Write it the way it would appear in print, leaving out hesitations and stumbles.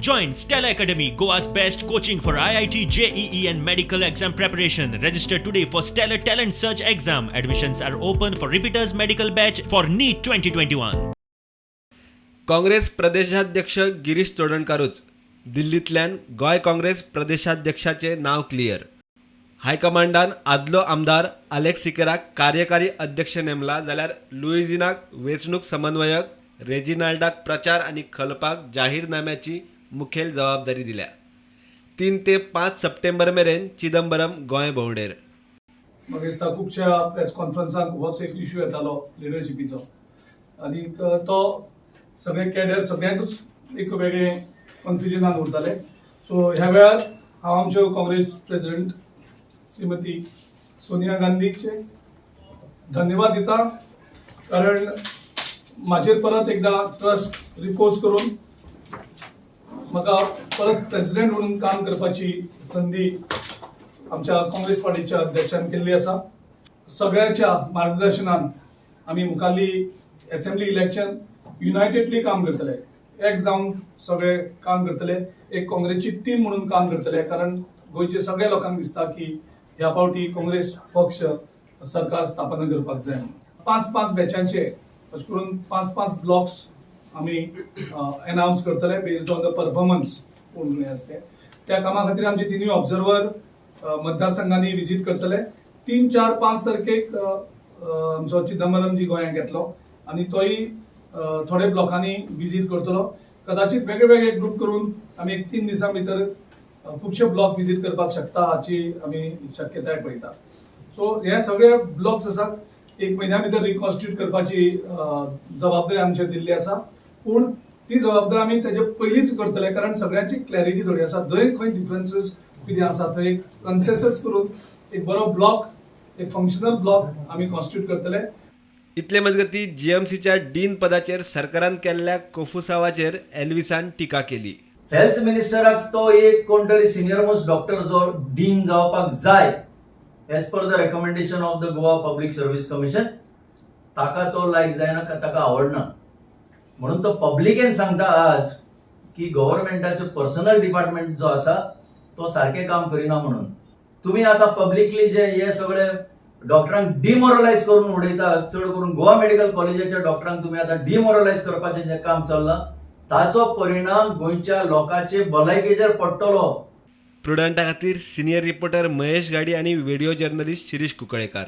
Join Stellar Academy, Goa's best coaching for IIT, JEE, and medical exam preparation. Register today for Stellar Talent Search exam. Admissions are open for repeaters medical batch for NEET 2021. Congress प्रदेशाध्यक्ष गिरीश चोडणकारूच दिल्लींतल्यान गोंय काँग्रेस प्रदेशाध्यक्षाचें नांव clear. हायकमांडान आदलो आमदार Alex सिकेराक कार्यकारी अध्यक्ष नेमला, जाल्यार लुईझिनाक वेंचणूक समन्वयक, रेजिनाल्डाक प्रचार आनी खलपाक जाहीरनाम्याची मुखेल जबाबदारी दिल्या. 3 ते 5 सप्टेंबर मेरेन चिदंबरम गोंय भोंवडेर. म्हाका दिसता खुबश्या प्रेस कॉन्फरन्साक होच एक इश्यू येतालो लिडरशिपीचो आनी तो सगळे कॅडर सगळ्यांकूच एक वेगळें कन्फ्युजनान उरताले. सो ह्या वेळार हांव आमच्यो काँग्रेस प्रेसिडेंट श्रीमती सोनिया गांधीचे धन्यवाद दिता, कारण म्हाजेर परत एकदां ट्रस्ट रिपोज करून म्हाका परत प्रेसिडेंट म्हणून काम करपाची संदी आमच्या काँग्रेस पार्टीच्या अध्यक्षान केल्ली आसा. सगळ्याच्या मार्गदर्शनान आमी मुखारली असेंब्ली इलेक्शन युनायटेडली काम करतले, एक जावन सगळे काम करतले, एक काँग्रेसची टीम म्हणून काम करतले, कारण गोंयचे सगळ्या लोकांक दिसता की ह्या फावटी काँग्रेस पक्ष सरकार स्थापना करपाक जाय म्हणून. पांच पांच बॅचांचे, अशें करून पांच पांच ब्लॉक्स आमी अनावन्स करतले, बेस्ड ऑन the performance कोण आसा ते. त्या कामा खातीर आमचे तिनूय ऑब्झर्वर मतदारसंघांनी विजीट करतले. 3, 4, 5 तारखेक अ, अ, आमचो चिदंबरमजी गोंयांत येतलो आनी तोय थोडे ब्लॉकांनी विजीट करतलो. कदाचित वेगळे वेगळे ग्रुप करून आमी एक 3 दिसां भितर खुबशे ब्लॉक विजीट करपाक शकता हाची आमी शक्यताय पळयता. सो हे सगळे ब्लॉक्स आसात, एक म्हयन्या भितर रिकॉन्स्टिट्यूट करपाची जबाबदारी आमचेर दिल्ली आसा, पूण ती जबाबदारी आमी तेजे पयलींच करतले, कारण सगळ्यांची क्लॅरिटी थोडी आसा. जंय खंय डिफरन्सीस कितें आसा थंय एक कन्सेसस करून एक बरो ब्लॉक, एक फंक्शनल ब्लॉक आमी कॉन्स्टिट्यूट करतले. इतले मजगती, जीएमसीच्या डीन पदाचेर सरकारान केल्ल्या कोफुसावाचेर एल्विसान टिका केली. हेल्थ मिनिस्टराक तो एक कोण तरी सिनियर मोस्ट डॉक्टर जो डीन जावपाक जाय as per the recommendation of the Goa Public Service Commission, ताका तो लायक जायना, ताका आवडना म्हणून तो पब्लिकेन सांगता आज की गव्हर्मेंटाचो पर्सनल डिपार्टमेंट जो आसा तो सारकें काम करिना म्हणून. तुम्ही आता पब्लिकली जे हे सगळे डॉक्टरांक डिमोरलायज करून उडयता, चड करून गोवा मेडिकल कॉलेजाच्या डॉक्टरांक तुम्ही आता डिमोरलायज करपाचें जें काम चल्लां, ताचो परिणाम गोंयच्या लोकांचे भलायकेचेर पडटलो. प्रुडंटा खातीर सिनियर रिपोर्टर महेश गाडी आनी व्हिडिओ जर्नलिस्ट शिरीष कुंकळेकार.